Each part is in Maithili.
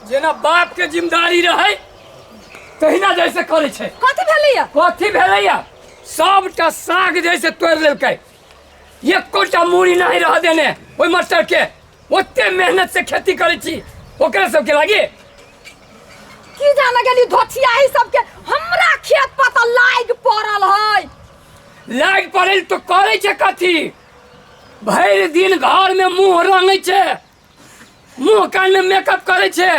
जेना बाप के जिम्मेदारी रहे तहिना जैसे करे छै। कथी भेलैया? कथी भेलैया? सबटा साग जैसे तोड़ि लेलकै, एकोटा मूड़ी नहीं रह देने ओहि मटर के। ओते मेहनत से खेती करै छी ओकरा सबके लागी। की जाने गेली धोथियाही सबके हमरा खेत पर तऽ लाग पड़ल है। लाग पड़ल तो करै छै कथी? भरि दिन घर में मुंह रंगै छै, मुंह कान में मेकअप करै छै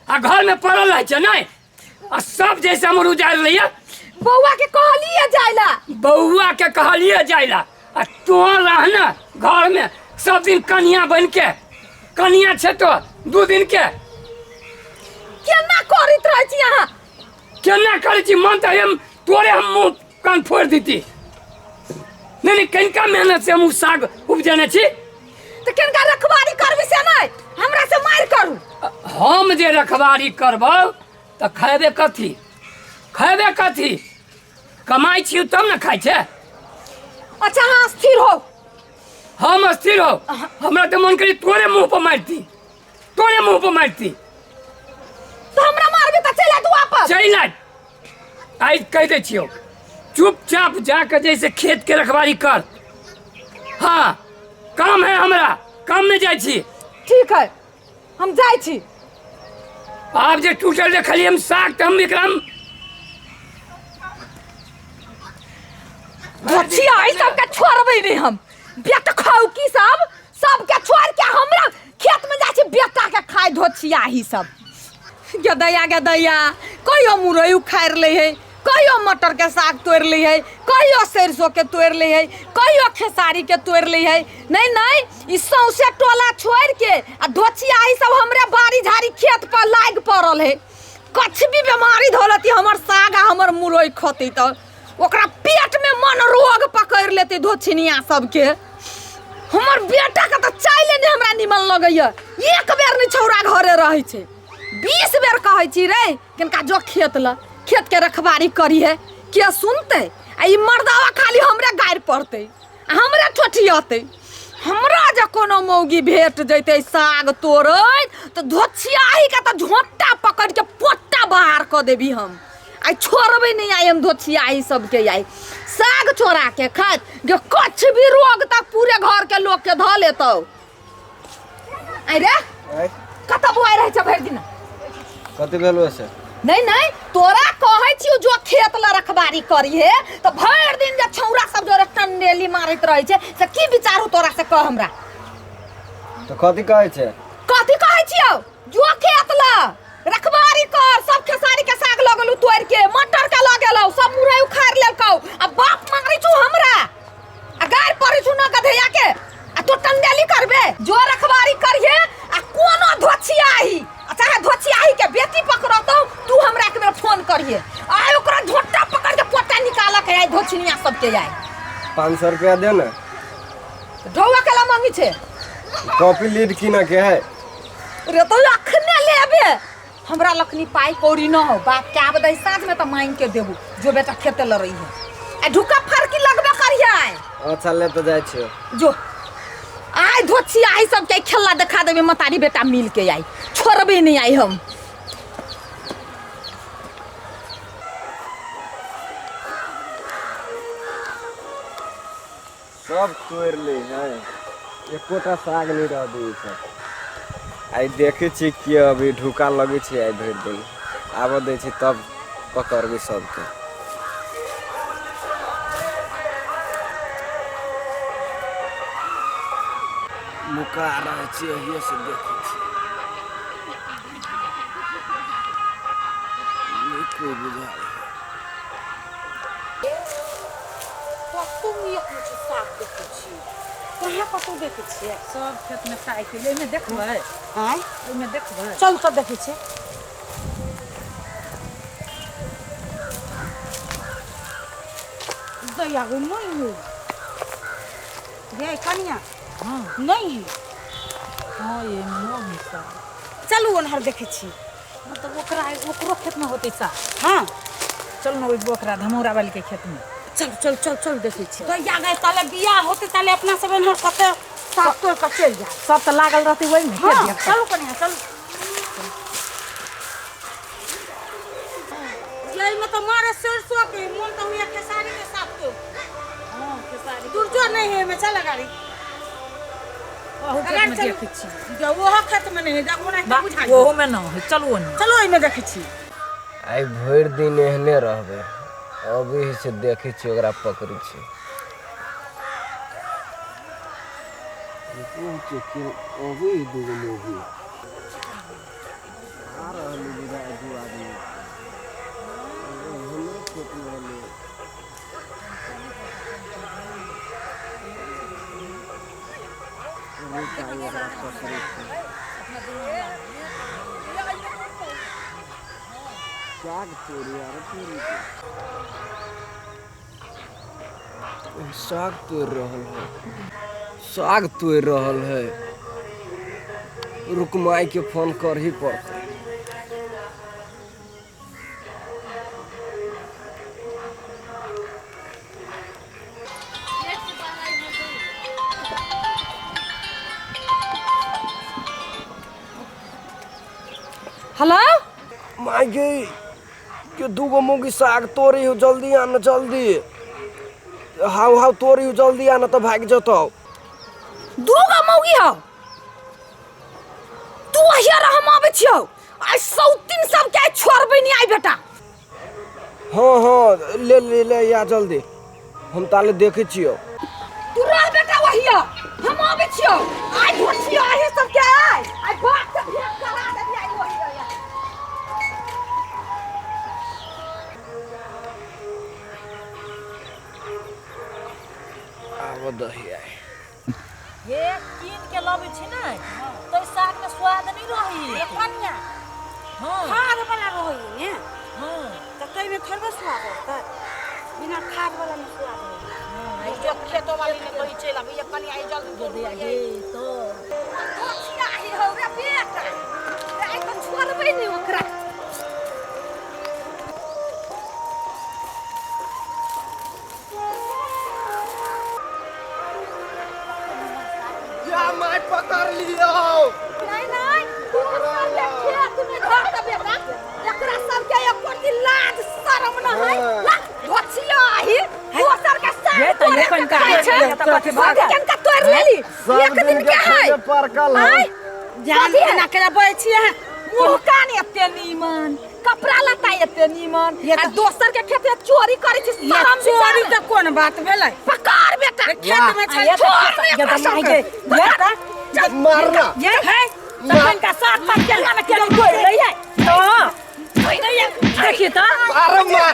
आ घर में पड़ल रहै छै नहीं। आ सब जैसे हमर उजाड़ लैया। बौआ के कहलिए जाइला। बौआ के कहलिए जाइला आ तू रहना घर में सब दिन कनिया बन के। कनिया छै तो 2 दिन के। केना करैत रहै छी अहाँ? केना करै छी? मन तऽ हम तोरे हम मुंह कान फोड़ देती। नहीं नहीं, कनिका मेहनत से हम उ साग उपजेने छी। तऽ केनका रखवारी करबी से नहीं, हमरा से मारि करू। हम जे रखवारी करबौ तऽ खैबे कथी? खैबे कथी? कमाइ छी तब ने खाइ छै। अच्छा अहाँ स्थिर हो। हम स्थिर हो? हमरा तऽ मन करी तोरे मुंह पर मारती, तोरे मुंह पर मारती। तो हमरा मारबी तऽ चलि आयत वापस। चलि आयत। आइ कहि दै छियौ, चुपचाप जाके जैसे खेत के रखवारी कर। हाँ काम है हमरा, काम में जाइ छी। ठीक है हम जाइ छी। आब जे टूटल देखलियै हम साग तऽ हम एकरा धोथिया ई सबके छोड़बै नहि हम। बेट खाउ की सब सबके छोड़ के हमरा खेत में जाइ छी बेटा के खाय धोथिया ही सब। गदैया गदैया कहियो मुरई उखाड़ि लै है, कहियो मटर के साग तोड़ि लै है, कहियो सरसों के तोड़ि लै है, कहियो खेसारी के तोड़ि लै है। नहीं नहीं ई सौंसे टोला छोड़ि के आ धोथिया ई सब हमरे बाड़ी झाड़ी खेत पर लागि पड़ल है। कछ भी बीमारी धोलती हमर साग आ हमर मुरई खतै तऽ ओकरा पेट में मन रोग पकड़ि लेतै धोछिनिया सबके। हमर बेटा के तऽ चाइले नहि हमरा निमन लगैया, एक बेर नहि छौड़ा घरे रहै छै। 20 बेर कहै छी रे किनका जो खेत ल, खेत के रखवारी करी है, के सुनतै? आ ई मर्दावा खाली हमरे गारि पड़तै आ हमरे ठोठियतै। हमरा जे कोनो मौगी भेट जैतै साग तोड़ैत तऽ धोछियाही के तऽ झोंटा पकड़ि के पोटा बाहर कऽ देबी हम। आइ छोड़बै नहि आइ हम धोछियाही सबके। आइ साग चोरा के खाइत जे कछ भी रोग तक पूरे घर के लोग के धऽ लेतौ। आइ रे कतऽ बौआइ रहै छै भरि दिन? कथी भेलो से? नहीं नहीं तोरा कहै छियौ जो खेत ल रखबारी करी हे तऽ भरि दिन जे छौड़ा सब जोरे टंडेली मारैत रहै छै से की विचारू तोरा से कह हमरा। तऽ कथी कहै छै? कथी कहै छियौ? जो खेत ल रखबारी कर, सब खेसारी के साग लगलू तोड़ के, मटर के लगेलौ, सब मुरई उखाड़ लेलकौ आ बाप मारै छौ हमरा आ गारि पड़ै छौ न गधैया के आ तू टंडेली करबे। जो रखबारी करिहे आ कोनो धोछियाही आ चाहे धोछियाही के बेटी पकड़तौ तू हमरा एक बेर फोन करिहे। आइ ओकरा झोटा पकड़ के पोटा निकालक है आइ धोछिनिया सबके। आइ 500 रुपया दे ने। ढौआ केला मांगी छे? कॉपी लीड किना के है। रे तो अखने लेबे हमरा लखनी पाई कौड़ी न हो, बाप के आब दही साँझ में तो मांग के देबू जो बेटा खेते लड़ई है। आ ढुका फरकी लगबे करिहे आइ। अच्छा ले तो जाइ छियो। जो आइ धोछी आइ सबके खेला देखा देबे मतारी बेटा मिल के, आइ छोड़बे नहीं आइ हम। सब तोड़ि लै है, एकोटा साग नहि रह दै सब। आइ देखै छियै के अभी ढुका लगै छै। आइ भरि दिन आबऽ दै छै तब पकड़बै सबके। नुका रहै छियै एहिए से देखै छियै, नहि कोइ बुझाइ। कतौ एक मुट्ठी साग देखै छियै, कहाँ कतौ देखै छियै? सब खेत में साग छै, एहिमे देखबै? आँय? एहिमे देखबै? चल तऽ देखै छियै। दैया गो नहीं हो गे कनिया। हाँ। नहीं है। हाँ, ये नहीं है साग। चलू ओनहर देखै छी। मतलब ओकरा ओकरो खेत में होतै साग। हाँ। चल न ओहि ओकरा धमौरा वाली के खेत में। चल चल चल चल देखै छी। दैया गए ताले बियाह होतै ताले अपना सब एनहर कते साग तोड़ कऽ चलि जायब। सब तऽ लागल रहतै ओहिमे। हाँ, चलू कनिया चलू। तो मारे सरसों के मन तो हुआ खेसारी के साथ तो। हां खेसारी दुर्जो नहीं है में चल गाड़ी। ओहू खेत में देखै छी। ओहो खेत में नहीं है, ओना बुझा। ओहो में न है, चलू ओने। चलो एमे देखै छी। आइ भरि दिन एहने रहबै, अभी से देखै छी ओकरा पकड़ै छी। अभी दूगो मूवी आ रहल दू आदमी हमरे खेत में रहलै। साग तोड़ी यार, साग तोड़ रहल है, साग तोड़ रहल है। रुक माई के फोन कर ही पड़ते। हेलो my गे, ये दूगो मुगी साग तोड़ी हो, जल्दी आना जल्दी। हाउ हाउ तोड़ी हो, जल्दी आना तो भाग जतो। दूगो मौगी हो तू, अहिया हम आबै छियौ। आइ सौतीन सब के छोड़बै नहीं आई बेटा। हाँ हाँ ले ले ले या जल्दी, हम ताले देखै छियौ। तू रह बेटा वहिया, हम आबै छियौ। आइ धोछियौ आइ सब के, आइ आइ बाप से भेंट करा देबी आइ वहिया। आब दही आइ हे कीन के लबै छी ने तो साग में स्वाद नहीं रही। ए कन्या हां खाद वाला रही ने। हां त तै में थोड़बे स्वाद होतै, बिना खाद वाला में स्वाद होतै। हां जो खेतो वाली ने कहि चल आबै ये कन्या आई जल्दी दे दे हे तो धोछिया ही हो रे बेटा, आइ त छोड़बै नहीं ओकरा। पकड़ लियो। नहीं नहीं तू सबके खेत में धर दे बेटा, एकरा सबके एको दिन लाज शरम न है। ला धोछिया ही दोसर के साग ये तो ये कनका कनका तोड़ लेली एक दिन के है परकल है। जान ना केना बजै छी अहाँ, मुंह कान एते नीमन, कपड़ा लत्ता एते नीमन, आ दोसर के खेत में चोरी करै छी। शरम चोरी त कोन बात भेलै? पकड़ बेटा, खेत में छै छोड़ ये ये मारना ये है तखन का साग पात केना ने केना तोड़ लै है। हां देखिए त अरे मार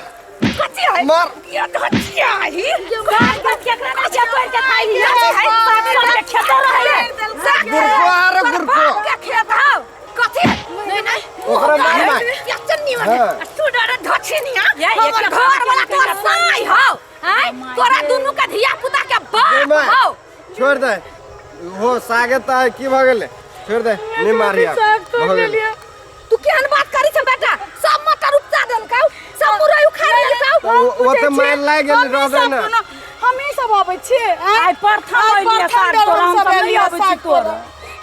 कथी है मार ये धचिया ही साग पात केकरा ना छै तोड़ के खाइ है। साग सब के खेत रहै गुरको अरे गुरको के खेत हौ कथी? नहीं नहीं ओकरा मार मार ये चन्नी वाला तू डर धछि निया, हमर घर वाला तोर साई हौ। आय तोरा दुनु के धिया पुता के बाप हौ। छोड़ दे हो सागे त की भ गेलै, छोड़ दे नहीं मारिया। तू केहन बात करै छ बेटा? सब मटर उपजा देलकौ, सब मुरई उखाड़ देलकौ। ओ त मार लागि गेल रह दे ना। हमही सब आबै छी आइ प्रथम अइलियै साग तोरा, हम सब नहीं आबै छी तोरा।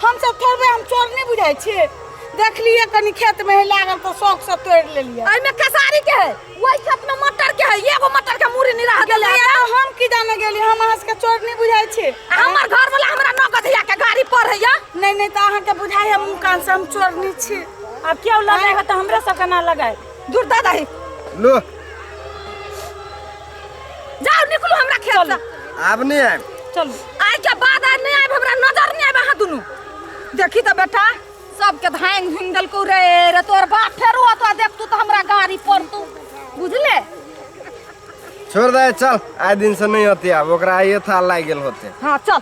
हम सब थोड़बे हम चोर नहीं बुझाइ छी, देखलियै कनी खेत में लागल तो शौक से तोड़ लेलियै। एहिमे खेसारी के है, ओहि खेत में मटर के है, एगो मटर के मूड़ी नहीं रह गेलै। तो हम की जाने गेली, हम अहाँ सबके चोर नहीं बुझाइ छी। हमर घर वाला हमरा 9 गधिया के गाड़ी पर है या नहीं नहीं त अहाँ के बुझाइ है मुँह कान से हम चोर नहीं छी। अब क्यों लगाएगा तो हमरा सबके ना लगाए। दूर दादा ही लो जाओ निकलू हमरा खेत से। आब नहीं आब, चलू आइ के बाद आइ नहीं आब, हमरा नजर नहीं आब अहाँ दुनू। देखी त बेटा सबके धांग धुंग देलकौ रे रे तोर बाप फेरो अतो देख तू तो हमरा गाड़ी पर तू बुझले। छोड़ दे चल, आइ दिन से नहीं होती आब, ओकरा आइए था लागि गेल होते। हां चल।